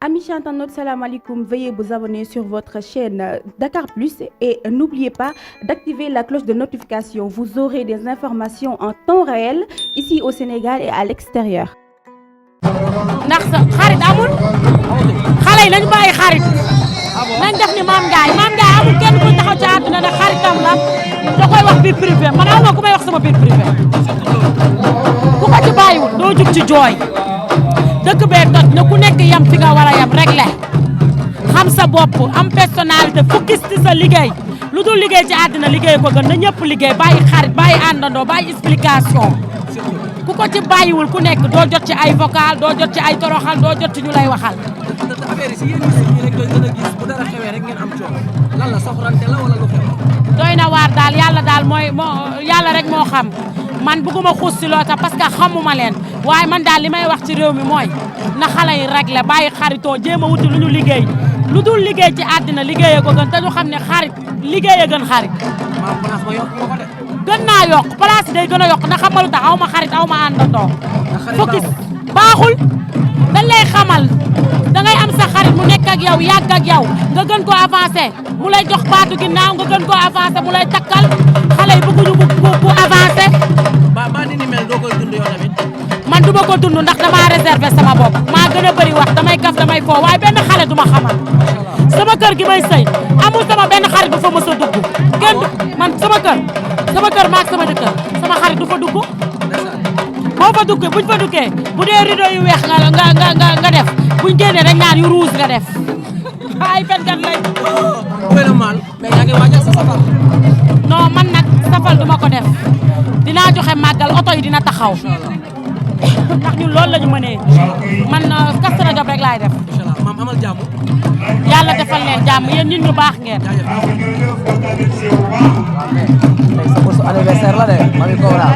Amis internautes, salam alaikum. Veuillez vous abonner sur votre chaîne Dakar Plus et n'oubliez pas d'activer la cloche de notification. Vous aurez des informations en temps réel ici au Sénégal et à l'extérieur. ndax sa xarit amul xale yi nañu bàyyi xarit nañ def ni Mame Ndiaye amul kenn ku taxaw ci àdduna ne xaritam la da koy wax biir privé man aw ma ku may wax sama biir privé ku ko ci bàyyiwul doo jug ci jooy dëkk bee toj na ku nekk yam fi nga war a yam réglé xam sa bopp am personnalité focus ci sa liggéey lu dul liggéey ci àddina liggéey ko gën na ñëpp liggéey bàyyi xarit bàyyi àndandoo bàyyi explication ku ko ci bàyyiwul ku nekk doo jot ci ay vocal doo jot ci ay toroxal doo jot ci ñu lay waxal. affaire yi si yéen ñi rek doy gën a gis bu dara xewee rek ngeen am coono lan la soxorante la wala lu xew. doy na waar daal yàlla daal yàlla rek moo xam man bëgguma xuus si loo tax parce que xamuma leen waaye man daal li may wax ci réew mi mooy na xale yi réglé bàyyi xaritoo jéem a wuti lu ñu liggéey lu dul liggéey ci àddina liggéeyee ko gën te ñu xam ne xarit liggéeyee gën xarit. maa place ba yokk ko de. gën naa yokk place yi day gën a yokk na xamalu tax aw ma xarit aw ma àndandoo. focus baaxul dañ lay xamal dangay am sa xarit mu nekk ak yow yàgg ak yow nga gën koo avancé mu lay jox baatu ginnaaw nga gën koo avancé mu lay takkal xale yi bëgguñu bu avancé. ba ni mel doo koy dund yow tamit. man du ma ko dund ndax damaa réservé sama bopp maa gën a bëri wax damay kaf damay foo waaye benn xale du ma xamal sama kër gi may sëy amul sama benn xarit bu fa mës a dugg kenn man sama kër maag sama jëkkër sama xarit du fa dugg boo fa duggee buñ fa duggee bu dee rideau yu weex nga def buñ génnee dañ naan yu rouge nga def ay fenkat lay wéy na maal mais yaa ngi waajal sa safar. non man nag safal du ma ko def dinaa joxe màggal oto yi dina taxaw ndax ñun loolu la ñu mënee man Kazu Rajab rek laay def. incha allah maam amal jàmm. yàlla defal leen jàmm yéen nit ñu baax ngeen. tey sa bésu anniversaire la de Mamy Cobra.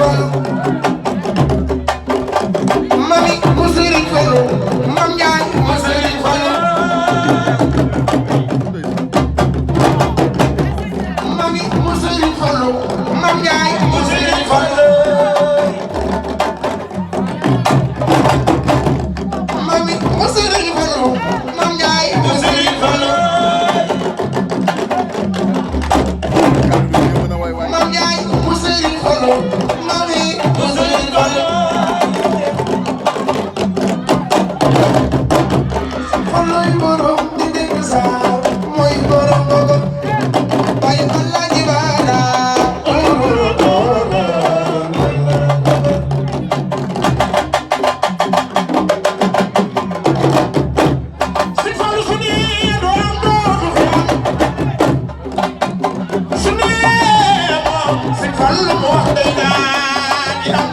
Fallu mami mu Sëriñ Fallu mam Njaay mu Sëriñ Fallu mami mu Sëriñ Fallu mam Njaay mu Sëriñ Fallu mami mu Sëriñ Fallu mam Njaay mu Sëriñ Fallu mam Njaay mu Sëriñ Fallu mami mu Sëriñ Fallu Falluy borom di dégg saa mooy borom bogo bay Alaaji Baara si Fallu su ni doom dootu fi am su ni moom si Fallu mu wax day daan di am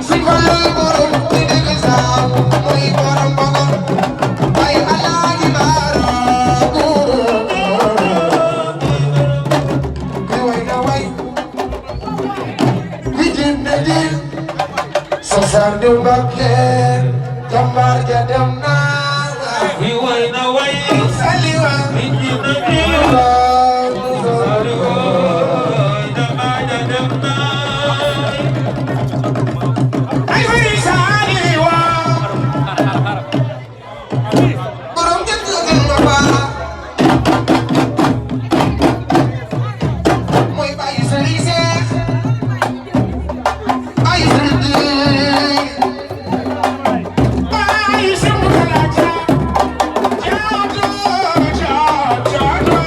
si Falluy borom di dégg saa mooy borom bogo bay Alaaji Baara di way na way di jin na jin sosar di Mbàkke jàmbaar ja dem na wi way na way Saliwa mi ji na ji dama ja dem na ay way Saliwa borom jëkk gën ma baax mooy bàyyi Sëriñ Seex bàyyi Sëriñ Diig bàyyi Sëriñ Kalaja jaato jaato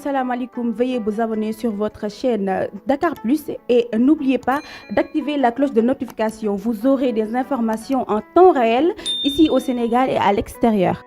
salam alaikum. Veuillez vous abonner sur votre chaîne Dakar Plus et n'oubliez pas d'activer la cloche de notification. Vous aurez des informations en temps réel ici au Sénégal et à l'extérieur.